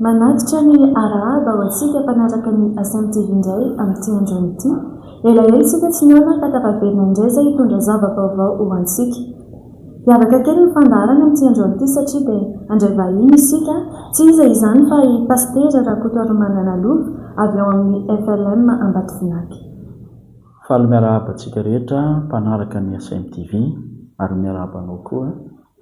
Manatitra ny arahaba ho antsika mpanaraka ny SMTV indray amin'ity androany ity. Elaela isika tsy nihaona ka tafaverina indray izay hitondra zava-baovao ho antsika. Hiavaka kely ny fandaharana amin'ity androany ity satria dia handray vahiny isika, tsy iza izany fa i Pasitera Rakotoarimanana Lova avy ao amin'ny FLM Ambatovinaky. Faly miarahaba antsika rehetra mpanaraka ny SMTV ary miarahaba anao koa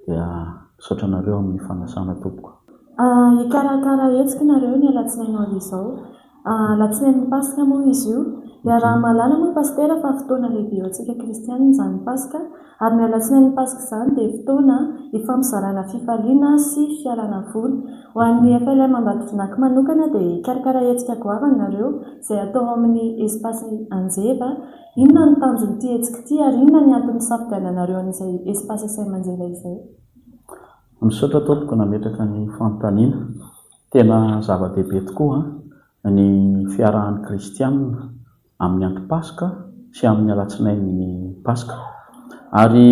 dia misaotra anareo amin'ny fanasana tompoko. Hikarakara hetsika nareo ny alatsinainy ho avy izao. Alatsinain'ny Paska moa izy io. Iaraha-mahalala moa Pasitera fa fotoana lehibe ho antsika kristianina izany Paska. Ary ny alatsinain'ny Paska izany dia fotoana hifampizarana fifaliana sy fialana voly. Ho an'ny FLM Ambatovinaky manokana dia hikarakara hetsika goavana nareo izay hatao ao amin'ny Espace Anjeva. Inona no tanjon'ity hetsika ity ary inona ny antony nisafidiananareo an'izay Espace SM Anjeva izay? Misaotra tompoko nametraka ny fanontaniana. Tena zava-dehibe tokoa ny fiarahan'ny kristianina amin'ny andro Paska sy amin'ny alatsinain'ny Paska. Ary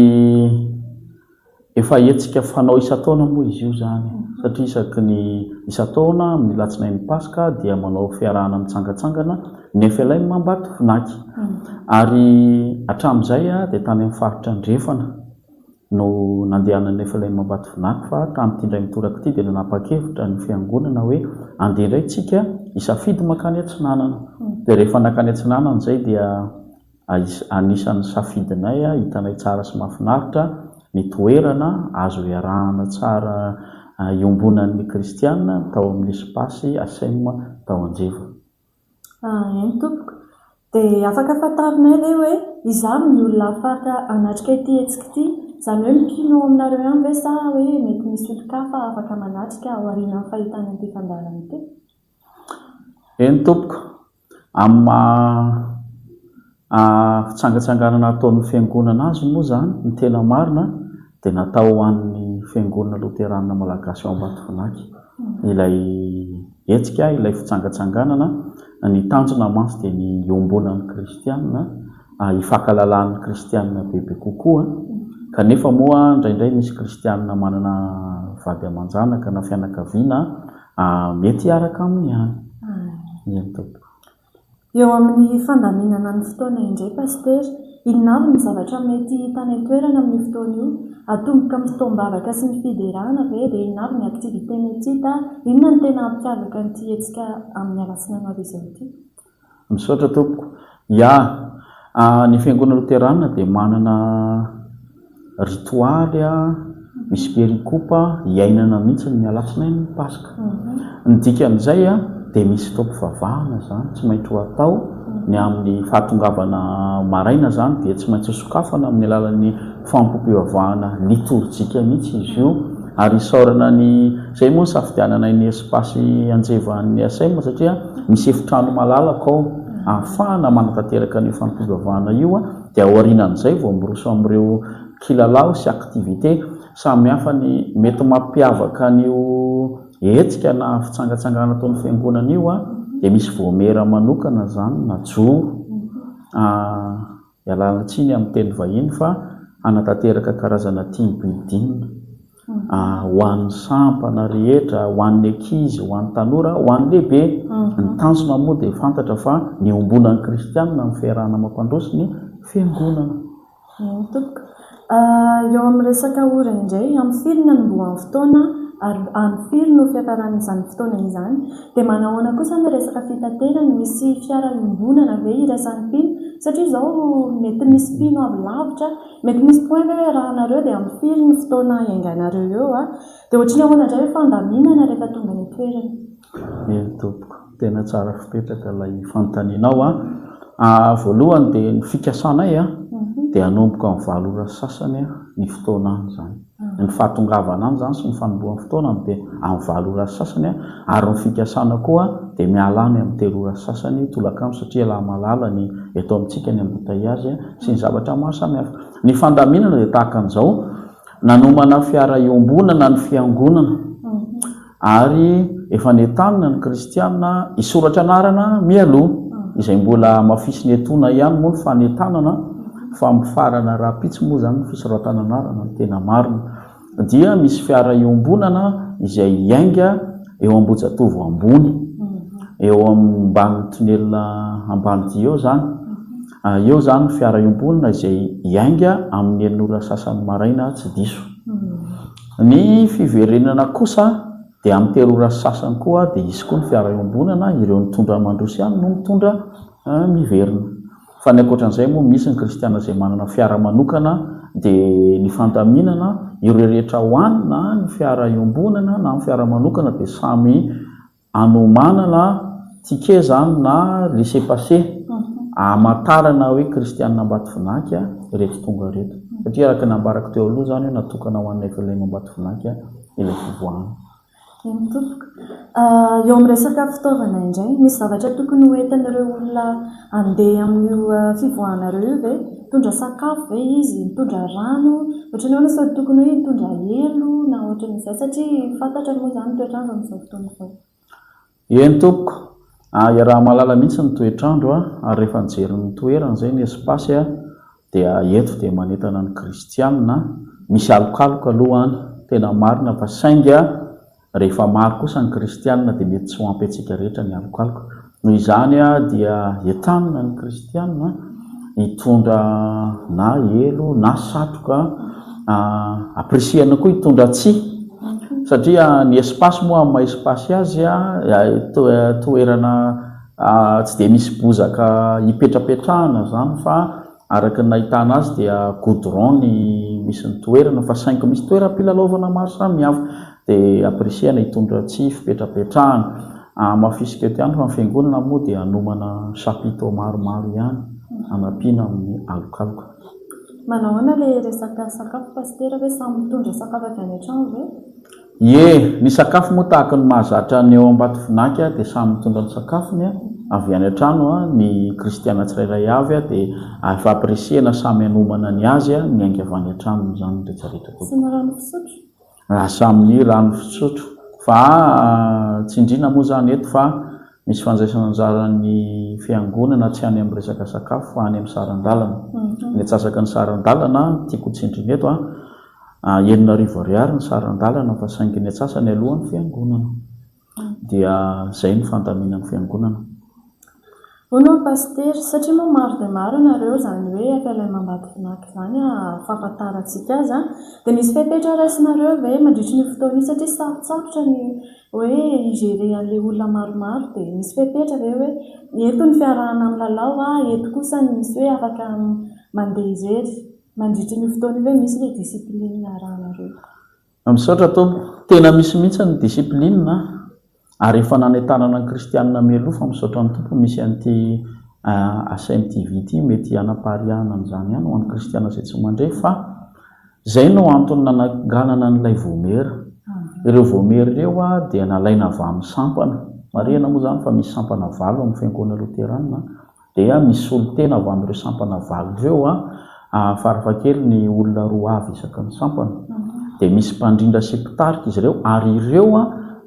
efa hetsika fanao isan-taona moa izy io izany satria isaky ny isan-taona amin'ny alatsinain'ny Paska dia manao fiarahana mitsangantsangana ny FLM Ambatovinaky. Ary hatramin'izay dia tany amin'ny faritra andrefana no nandehanan'ny FLM Ambatovinaky fa tamin'ity indray mitoraka ity dia nanapa-kevitra ny fiangonana hoe andeha indray tsika hisafidy mankany atsinanana. Dia rehefa nankany atsinanana izay dia anisan'ny safidinay, hitanay tsara sy mahafinaritra ny toerana azo iarahana tsara iombonan'ny kristiana tao amin'ny espace ASEM tao Anjeva. Eny tompoko. Dia afaka fantarinay ve hoe iza avy ny olona afaka hanatrika ity hetsika ity? Izany hoe ny mpino ao aminareo ihany ve sa hoe mety misy olon-kafa afaka manatrika aorianan'ny fahitany an'ity fandaharana ity? Eny tompoko. Amin'ny maha fitsangatsanganana ataon'ny fiangonana azy moa izany, ny tena marina dia natao ho an'ny Fiangonana Loterana Malagasy ao Ambatovinaky ilay hetsika, ilay fitsangatsanganana. Ny tanjona mantsy dia ny hiombonan'ny kristiana, hifankahalalan'ny kristiana bebe kokoa. Kanefa moa indraindray misy kristiana manana vady aman-janaka na fianakaviana mety hiaraka aminy ihany. Eny tompoko. Eo amin'ny fandaminana ny fotoana indray Pasitera, inona avy ny zavatra mety hita any an-toerana amin'io fotoana io? Atomboka amin'ny fotoam-bavaka sy ny fiderana ve? Dia inona avy ny activité mety hita? Inona no tena hampiavaka an'ity hetsika amin'ny alatsinainy ho avy izao ity? Misaotra tompoko. Ya, ny fiangonana loterana dia manana ritoaly, misy perikopa iainana mihitsy ny alatsinain'ny Paska. Ny dikan'izay dia misy fotoam-pivavahana izany tsy maintsy ho atao, ny amin'ny fahatongavana maraina izany dia tsy maintsy sokafana amin'ny alalan'ny fanompoam-pivavahana litorjika mihitsy izy io ary isaorana ny, izay moa nisafidianana ny espace Anjevan'ny ASM satria misy efitrano malalaka ao ahafahana manatanteraka an'io fanompoam-pivavahana io. Dia aorianan'izay vao miroso amin'ireo kilalao sy activité samy hafa ny mety mampiavaka an'io hetsika na fitsangatsangana ataon'ny fiangonana io dia misy vaomiera manokana izany najoro ialana tsiny amin'ny teny vahiny fa hanatanteraka karazana team building. Ho an'ny sampana rehetra, ho an'ny ankizy, ho an'ny tanora, ho an'ny lehibe. Ny tanjona moa dia fantatra fa ny iombonan'ny kristianina amin'ny fiarahana mampandroso ny fiangonana. Eny tompoko. Eo amin'ny resaka ora indray, amin'ny firy ny hanombohan'ny fotoana ary amin'ny firy no fiafaran'izany fotoana izany? Dia manahoana kosa ny resaka fitaterana, misy fiara iombonana ve iraisan'ny mpino? Satria izao mety misy mpino avy lavitra Mety misy point ve hoe raha nareo dia amin'ny firy ny fotoana hiainganareo eo a? Dia ohatry ny ahoana indray ny fandaminana rehefa tonga any an-toerana? Eny tompoko, tena tsara fipetraka ilay fanontanianao a. Voalohany dia ny fikasanay a, dia hanomboka amin'ny valo ora sy sasany ny fotoana any izany. Ny fahatongavana any izany sy ny fanombohan'ny fotoana dia amin'ny valo ora sy sasany ary ny fikasana koa dia miala any amin'ny telo ora sy sasany tolakandro satria ialahy mahalala ny eto amintsika ny embouteillage sy ny zavatra maro samihafa. Ny fandaminana dia tahaka an'izao, nanomana fiara iombonana ny fiangonana ary efa nentanina ny kristiana hisoratra anarana mialoha, izay mbola hamafisina etoana ihany moa ny fanentanana fa mifarana rahampitso moa izany ny fisoratana anarana no tena marina. Dia misy fiara iombonana izay hiainga. eo Ambohijatovo ambony, eo ambanin'ny tonelina Ambanidia eo izany. Eo izany ny fiara iombonana izay hiainga amin'ny enina ora sasany maraina tsy diso. Ny fiverenana kosa dia amin'ny telo ora sy sasany koa dia hisy koa ny fiara iombonana, ireo nitondra mandroso ihany no mitondra miverina. Fa ny ankoatran'izay moa misy ny kristiana izay manana fiara manokana dia ny fandaminana ireo rehetra ho any na ny fiara iombonana na ny fiara manokana dia samy anomanana ticket izany na laisser passer ahamantarana hoe kristiana Ambatovinaky ireto tonga ireto. Satria araka ny nambarako teo aloha izany hoe natokana ho an'ny FLM Ambatovinaky ilay fivoahana. Eny tompoko. Eo amin'ny resaka fitaovana indray, misy zavatra tokony ho entin'ireo olona handeha amin'io fivoahanareo io ve? Mitondra sakafo ve izy? Mitondra rano? Ohatran'ny ahoana sao tokony hoe hitondra elo na ohatran'izay satria fantatra moa izany ny toetr'andro amin'izao fotoana izao. Eny tompoko. Iaraha-mahalala mihitsy ny toetr'andro ary rehefa nijery ny toerana izay ny espace dia eto dia manentana ny kristianina, misy alokaloka aloha any, tena marina fa saingy rehefa maro kosa ny kristianina dia mety tsy ho ampy antsika rehetra ny alokaloka. Noho izany dia entanina ny kristianina hitondra na elo na satroka, ampirisihana koa hitondra tsihy satria ny espace moa amin'ny maha espace azy toerana Tsy dia misy bozaka hipetrapetrahana izany fa araka ny nahitana azy dia goudron ny misy ny toerana fa saingy misy toeram-pilalaovana maro samihafa dia ampirisihana hitondra tsihy fipetrapetrahana. Hamafisiko eto ihany fa ny fiangonana moa dia hanomana chapiteaux maromaro ihany hanampiana amin'ny alokaloka. Manao ahoana ilay resaka sakafo Pasitera ve samy mitondra sakafo avy any an-trano ve? Ie, ny sakafo moa tahaka ny mahazatra ny ao Ambatovinaky dia samy mitondra ny sakafony avy any an-trano ny kristiana tsirairay avy dia efa ampirisihana samy hanomana ny azy miainga avy any an-tranony izany ny rehetra rehetra. Sy ny rano fisotro? Samy ny rano fisotro fa tsindriana moa izany eto fa misy fandraisana anjaran'ny fiangonana tsy any amin'ny resaka sakafo fa any amin'ny saran-dalana. Ny antsasaky ny saran-dalana tiako ho tsindriana eto an. 6000 ariary ny saran-dalana fa saingy ny antsasany aloha ny fiangonana. Dia izay ny fandaminan'ny fiangonana. Hono ho'a Pasitera, satria moa maro dia maro ianareo izany hoe FLM Ambatovinaky izany fahafantarantsika azy an, dia misy fepetra raisinareo ve mandritra an'io fotoana io satria sarotsarotra ny hoe hi-gérer an'ilay olona maromaro dia misy fepetra ve hoe eto ny fiarahana milalao an, eto kosa ny misy hoe afaka mandeha irery. Mandritra an'io fotoana io ve misy ilay discipline arahanareo? Misaotra tompoko. Tena misy mihitsy ny discipline ary efa nanentanana ny kristianina mialoha fa misaotra ny Tompo misy an'ity ACM TV ity mety hanapariahana an'izany ihany ho an'ny kristiana izay tsy mandre fa izay no antony nananganana an'ilay voamera. Ireo voamera ireo dia nalaina avy amin'ny sampana. Marihana moa izany fa misy sampana valo amin'ny fiangonana loterana Dia misy solontena avy amin'ireo sampana valo ireo, farafahakeliny olona roa avy isaky ny sampana. Dia misy mpandrindra sy mpitarika izy ireo ary ireo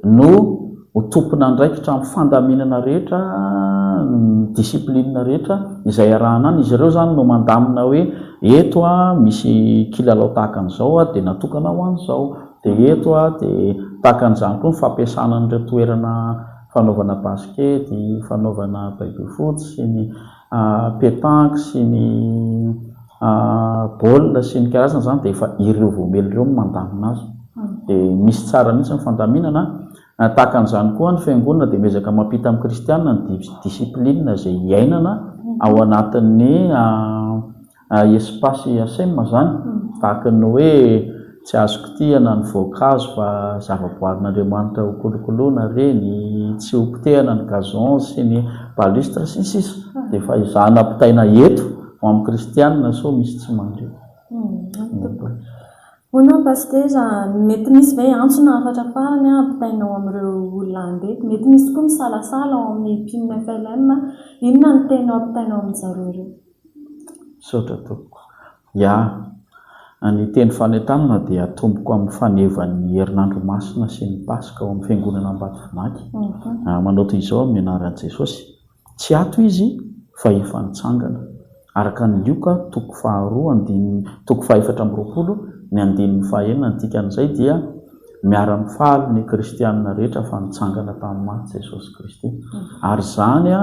no ho tompon'andraikitra amin'ny fandaminana rehetra, ny discipline rehetra izay arahana any. Izy ireo izany no mandamina hoe eto misy kilalao tahaka an'izao dia natokana ho an'izao, dia eto dia tahaka an'izany koa ny fampiasana an'ireo toerana fanaovana basikety, fanaovana baby foot sy ny petanque sy ny baolina sy ny karazany izany dia efa ireo voamely ireo no mandamina azy. Dia misy tsara mihitsy ny fandaminana. Tahaka an'izany koa ny fiangonana dia miezaka mampita amin'ny kristiana ny discipline izay iainana ao anatin'ny Espace IASM izany, tahaka ny hoe tsy azo kitihana ny voankazo fa zavaboarin'Andriamanitra ho kolokoloina ireny, tsy ho potehana ny gazon sy ny balustre sy ny sisa Dia efa ezahana ampitaina eto ho amin'ny kristianina sao misy tsy mandre. Hono aho Pasitera, mety misy ve antso na hafatra farany ampitainao amin'ireo olona handeha? Mety misy koa misalasala ao amin'ny mpino FLM, inona no teny ampitainao amin-jareo ireo? Misaotra tompoko. Ya. Ny teny fanentanana dia atomboko amin'ny fanevan'ny herinandro masina sy ny Paska ao amin'ny Fiangonana Ambatovinaky. Manao toy izao amin'ny anaran'i Jesosy. Tsy ato Izy fa efa nitsangana. Araka ny Lioka toko faharoa andininy toko fahaefatra amby roapolo ny andininy fahaenina ny dikan'izay dia. miara-mifaly ny kristianina rehetra fa nitsangana tamin'ny maty Jesosy Kristy. Ary izany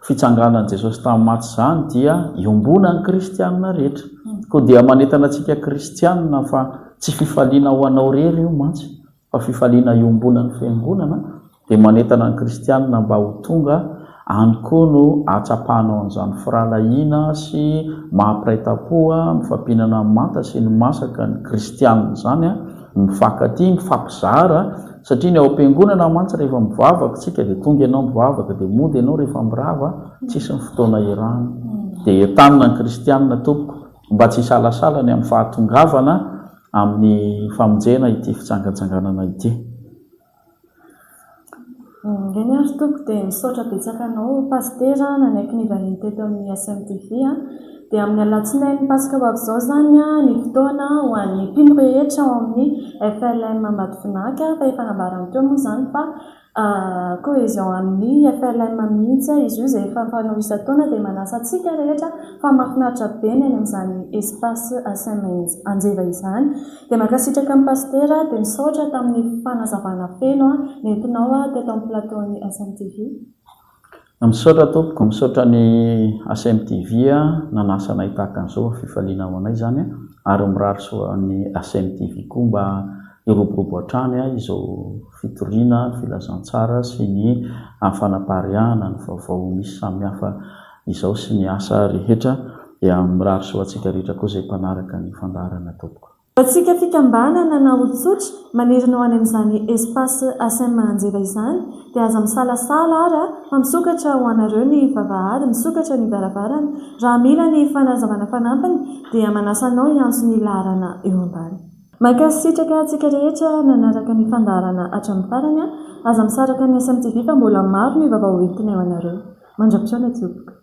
fitsanganan'i Jesosy tamin'ny maty izany dia iombonan'ny kristianina rehetra. Koa dia manentana antsika kristianina fa tsy fifaliana ho anao irery io mantsy fa fifaliana iombonan'ny fiangonana dia manentana ny kristianina mba ho tonga any koa no ahatsapanao an'izany firahalahiana sy maha mpiray tampo, mifampinana ny manta sy ny masaka ny kristianina izany, mifankatia, mifampizara, satria ny ao am-piangonana mantsy rehefa mivavaka isika dia tonga ianao mivavaka dia mody ianao rehefa mirava, tsisy ny fotoana iarahana. Dia entanina ny kristianina tompoko mba tsy hisalasala ny amin'ny fahatongavana amin'ny famonjena ity fitsangatsanganana ity. Eny ary tompoko dia misaotra betsaka anao Pasitera nanaiky ny vahiny teto amin'ny SMTV. Dia amin'ny alatsinain'ny Paska ho avy izao izany ny fotoana ho an'ny mpino rehetra ao amin'ny FLM Ambatofinanka fa efa nambarany teo moa izany fa Cohésion amin'ny FLM mihitsy izy io izay efa fanao isan-taona dia manasa antsika rehetra fa mahafinaritra be ny any amin'izany espace SM Anjeva izany. Dia mankasitraka an'i Pasitera dia misaotra tamin'ny fanazavana feno nentinao teto amin'ny plateau-n'ny SMTV. Misaotra tompoko, misaotra ny HMTV nanasa anay tahaka an'izao fa fifaliana ho anay izany ary mirary soa an'ny HMTV koa mba hiroborobo hatrany izao fitoriana ny filazantsara sy ny fanapariahana ny vaovao misy samihafa izao sy ny asa rehetra dia mirary soa antsika rehetra koa izay mpanaraka ny fandaharana tompoko. Ho antsika fikambanana na olon-tsotra manirina ho any amin'izany espace ACM Anjeva izany dia aza misalasala ary fa misokatra ho anareo ny vavahady, misokatra ny varavarana. Raha mila ny fanazavana fanampiny dia manasa anao hiantso ny laharana eo ambany. Mankasitraka antsika rehetra nanaraka ny fandaharana hatramin'ny farany. Aza misaraka ny SMTV fa mbola maro ny vaovao hoentinay ho anareo. Mandra-pihaona tompoko.